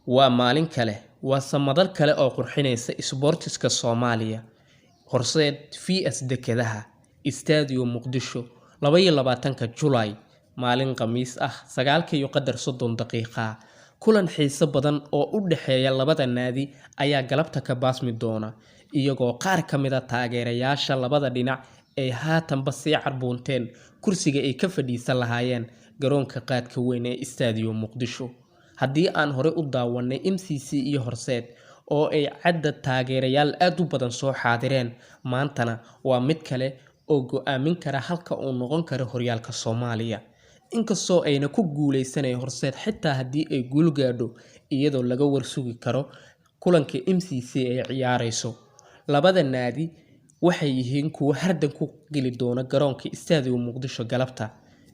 Waa maalin kale, waa samadal kale oo qurxinaysa isboortiska Soomaaliya. Horseed vs Dekedaha, Stadio Muqdisho, 22-ka July, maalin Khamiis ah, 9:30. Kulan xiiso badan oo u dhexeeya labada naadi ayaa galabta ka baasmi doona, iyagoo qaar ka mid ah taageerayaasha labada dhinac ay haatanba sii carbuunteen kursiga ay ka fadhiisan lahaayeen garoonka qaadka weyn ee Stadio Muqdisho. Haddii aan hore u daawanay MCC iyo Horseed oo ay cadad taageerayaal aad u badan soo xaadireen, maantana waa mid kale oo go'aamin kara halka uu noqon karo horyaalka Soomaaliya. Inkastoo ayna ku guuleysanayn Horseed xitaa haddii ay guul gaadho, iyadoo laga warsugi karo kulanka MCC ay ciyaareyso. Labada naadi waxay yihiin kuwo hardan ku geli doona garoonka Stadio Muqdisho galabta.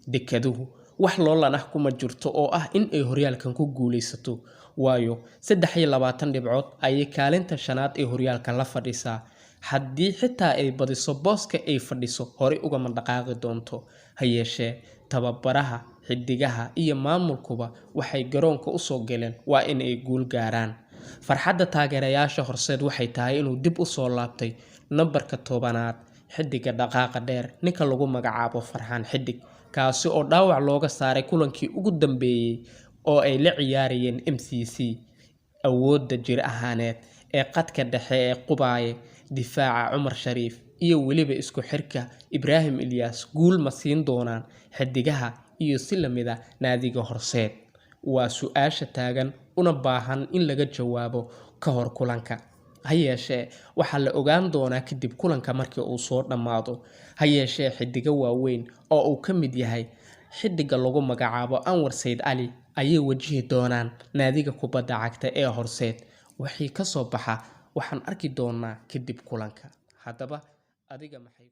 Dekeduhu wax loolan ah kuma jirto oo ah in ay horyaalkan ku guuleysato, waayo 23 dhibcood ayay kaalinta shanaad ee horyaalka la fadhisaa. Haddii xitaa ay badiso booska ay fadhiso, horey ugama dhaqaaqi doonto. Ha yeeshee, tababaraha, xiddigaha iyo maamulkuba waxay garoonka u soo galeen waa in ay guul gaaraan. Farxadda taageerayaasha Horseed waxay tahay inuu dib u soo laabtay nambarka 10aad, xiddiga dhaqaaqa dheer, ninka lagu magacaabo Farxaan Xidig, kaasi oo dhaawac looga saaray kulankii ugu dambeeyay oo ay la ciyaarayeen MCC. Awoodda jir ahaaneed ee khadka dhexe ee Qubaye, difaaca Cumar Shariif iyo weliba isku xirka Ibraahim Ilyas guul ma siin doonaan xiddigaha iyo si la mid ah naadiga Horseed? Waa su'aasha taagan una baahan in laga jawaabo ka hor kulanka. Ha yeeshee, waxaa la ogaan doonaa kadib kulanka markii uu soo dhammaado. Ha yeeshee, xiddiga waaweyn oo uu ka mid yahay xiddiga lagu magacaabo Anwar Said Ali ayay wajihi doonaan naadiga kubadda cagta ee Horseed. Wixii ka soo baxa waxaan arki doonaa kadib kulanka. Haddaba adiga maxay